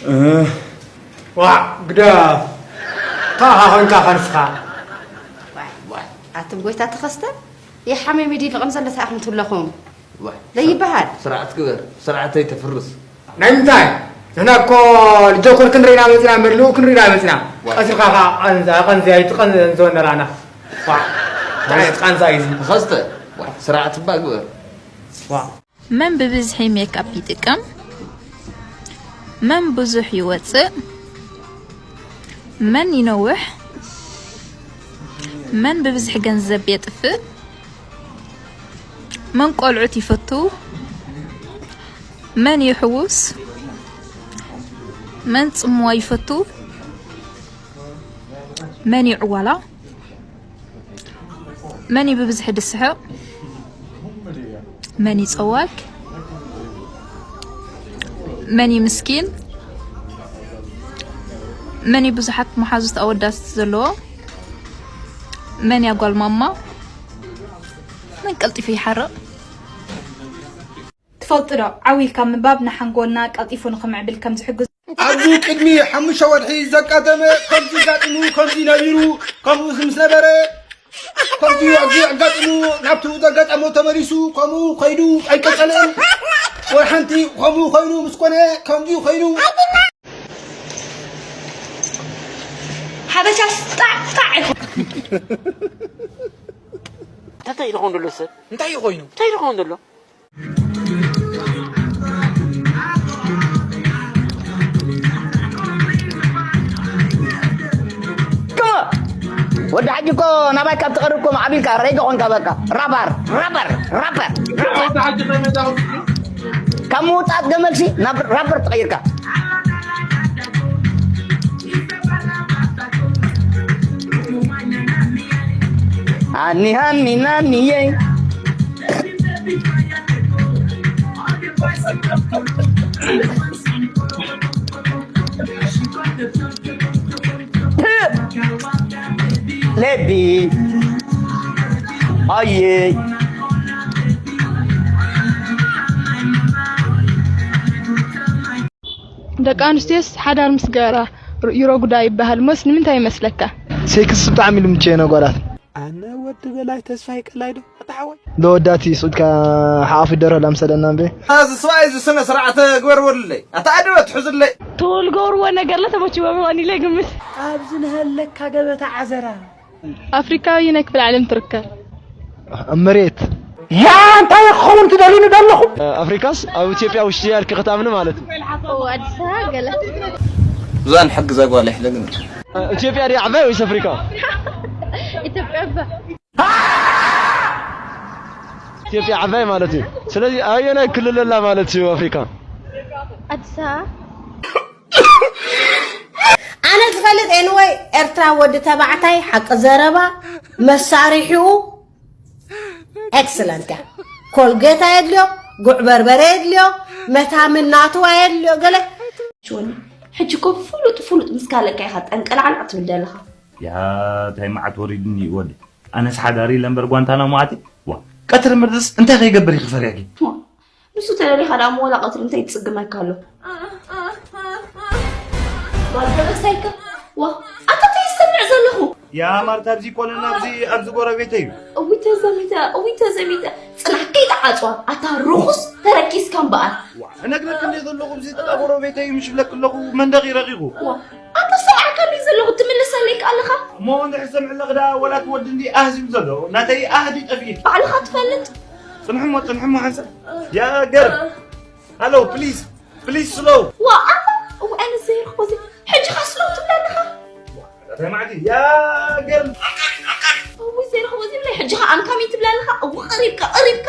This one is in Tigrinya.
እ፣ ዋ፣ ግዳ፣ ካኻ ኾንካ ኸንስኻ። ዋይ፣ ዋይ፣ ኣቱም ጎይታ ተኸስተ፣ የሓሜ ሚዲ ልቕም ዘለታ ኢኹም ትብለኹም። ዋይ፣ ለይበሃል። ስርዓት ግበር፣ ስርዓተይ ተፍርስ። ናይ ምንታይ? ንሕና እኮ ልጆኮር ክንርኢና መፂና፣ መድልኡ ክንርኢና መፂና። ቀሲልካ ኸዓ ቐንዛ፣ ቐንዚ ኣይትቐንዘን ዘወነራና። ዋ፣ እንታይ ዓይነት ቃንዛ እዩ እዚ? ተኸስተ፣ ዋይ፣ ስርዓት እባ ግበር። ዋ። መን ብብዝሒ ሜክኣፕ ይጥቀም? መን ብዙሕ ይወጽእ? መን ይነውሕ? መን ብብዝሒ ገንዘብ የጥፍእ? መን ቆልዑት ይፈቱ? መን ይሕውስ? መን ጽምዋ ይፈቱ? መን ይዕዋላ? መን እዩ ብብዝሒ ድስሕቕ? መን እዩ ጸዋግ? መን እዩ ምስኪን? መን እዩ ብዙሓት መሓዙት ኣወዳት ዘለዎ? መን እያ ጓል ማማ? መን ቀልጢፉ ይሓርቕ? ትፈልጡ ዶ ዓው ኢልካ ምንባብ ንሓንጎልና ቀልጢፉ ንኽምዕብል ከም ዝሕግዝ? ኣብዚ ቅድሚ ሓሙሽተ ወርሒ ዘጋጠመ ከምዚ ጋጢሙ ከምዚ ነቢሩ ከምኡ ምስ ነበረ ከምዚ ኣብዚ ኣጋጢሙ ናብቲ ዘጋጠሞ ተመሊሱ ከምኡ ከይዱ ኣይቀጸለን። ወይ ሓንቲ ከምኡ ኮይኑ ምስ ኮነ ከምዚ ኮይኑ ሓበሻ ስጣዕ ስጣዕ ኢኹ። እንታይ ኢልኾን ዘሎ ሰብ እንታይ ኮይኑ እንታይ ኢልኾን ዘሎ ወዲ ሓጂ እኮ ናባይ ካብ ትቐርብ እኮ ማዕቢልካ ሬጌ ኾንካ በቃ ራባር ራበር ራበር ካብ ምውፃእ ገመልሲ ናብ ራበር ተቐይርካ ሃኒ ሃኒ ናኒየ ሌቢ ኣየ ደቂ ኣንስትዮስ ሓዳር ምስ ገበራ ይረጉዳ ይበሃል ሞስ ንምንታይ ይመስለካ? ሴክስ ብጣዕሚ ልምቸ ነጓላት። ኣነ ወዲ በላይ ተስፋይ ቀላይ ዶ ኣታ ሓወይ። ለወዳቲ ስኡድካ ሓኣፍ ይደርሆ ላምሰለና እምበ። እዚ ሰብኣይ እዚ ስነ ስርዓተ ግበር ወልለይ ኣታ ኣደበ ትሕዝለይ። ትብል ገብርዎ ነገር ለተመችዎ ምዃን ኢለ ግምት። ኣብዚ ንሃለካ ገበታ ዓዘራ። ኣፍሪካ ኣበየናይ ክፍለ ዓለም ትርከብ? ኣብ መሬት። ያ እንታይ ክኸውን ትደልዩኒ ደለኹም? ኣፍሪካስ ኣብ ኢትዮጵያ ውሽጢ እያ ኢልኪ ክትኣምኒ ማለት እዩ። ኣዲስ ኣበባ ገለ እዛ ንሕግዛ ጓል ኣሕለ ግን ኢትዮጵያ ድያ ዓባይ ወይስ ኣፍሪካ? ኢትዮጵያ እባ ኢትዮጵያ ዓባይ ማለት እዩ። ስለዚ ኣየናይ ክልል ኣላ ማለት እዩ ኣፍሪካ? ኣዲስ ኣበባ ኣነ ዝፈልጥ anyway ኤርትራ ወዲ ተባዕታይ ሓቂ ዘረባ መሳሪሒኡ excellent እያ ኮልጌት ኣየድልዮ ጉዕ በርበረ የድልዮ መታምን ናቱ ኣየድልዮ ገለ ሕጂ እኮ ፍሉጥ ፍሉጥ ምስ ካለካ ኢኻ ጠንቀላዕላዕ ትብል ዘለኻ። ያታይ መዓት ወሪድኒ እዩ ወዲ ኣነስ ሓዳሪ ኢለ እምበር ጓንታናሞ ኣትየ ዋ ቀትሪ ምድርስ እንታይ ከይገብር እዩ ክፈርያጊ። ንሱ ተደሊኻ ደኣ እሞ ወላ ቀትሪ እንታይ ይጽግመካ ኣሎ። ጓል ገበሳይካ ዋ ኣታ እንታይ ይሰምዕ ዘለኹ። ያ ማርታ ኣብዚ ኮነና ኣብዚ ኣብዚ ጎረቤተይ እዩ። እውይ ተዘሚተ እውይ ተዘሚተ ጽናሕ ከይትዓጽዋ ኣታ ርኹስ ተረኪስካ እምበኣር። እነግረኪ እንደ ዘለኹ እዚ ጥቃ ጎረቤተይ እዩ ምሽ ብለኪ ኣለኹ መንደቕ ይረቂቑ። ኣታ ሰማዕካኒ ዘለኹ ትምልሰለይ ከ ኣለኻ። እሞ እንድሕር ሰምዕለኺ ደኣ ወላ እቲ ወዲ እንዲ ኣህ ዝብል ዘሎ ናተይ ኣህ ድዩ ጠፊኡ። ባዕልኻ ትፈልጥ። ጽንሕሞ ጽንሕሞ ሓንሳብ ያ ገርል ሃሎ ፕሊዝ ፕሊዝ ስሎው። ዋ ኣታ እው ኣነ ዘይረኽቦ እዚ ሕጂ ኸ ስሎው ትብለኒ ኸ። እንታይ ማዕዲ ያ ገርል። እው ዘይረኽቦ እዚ ብለይ ሕጂ ኸ ኣንካሚ ትብለኒ ኸ እው ቐሪብካ ቐሪብካ።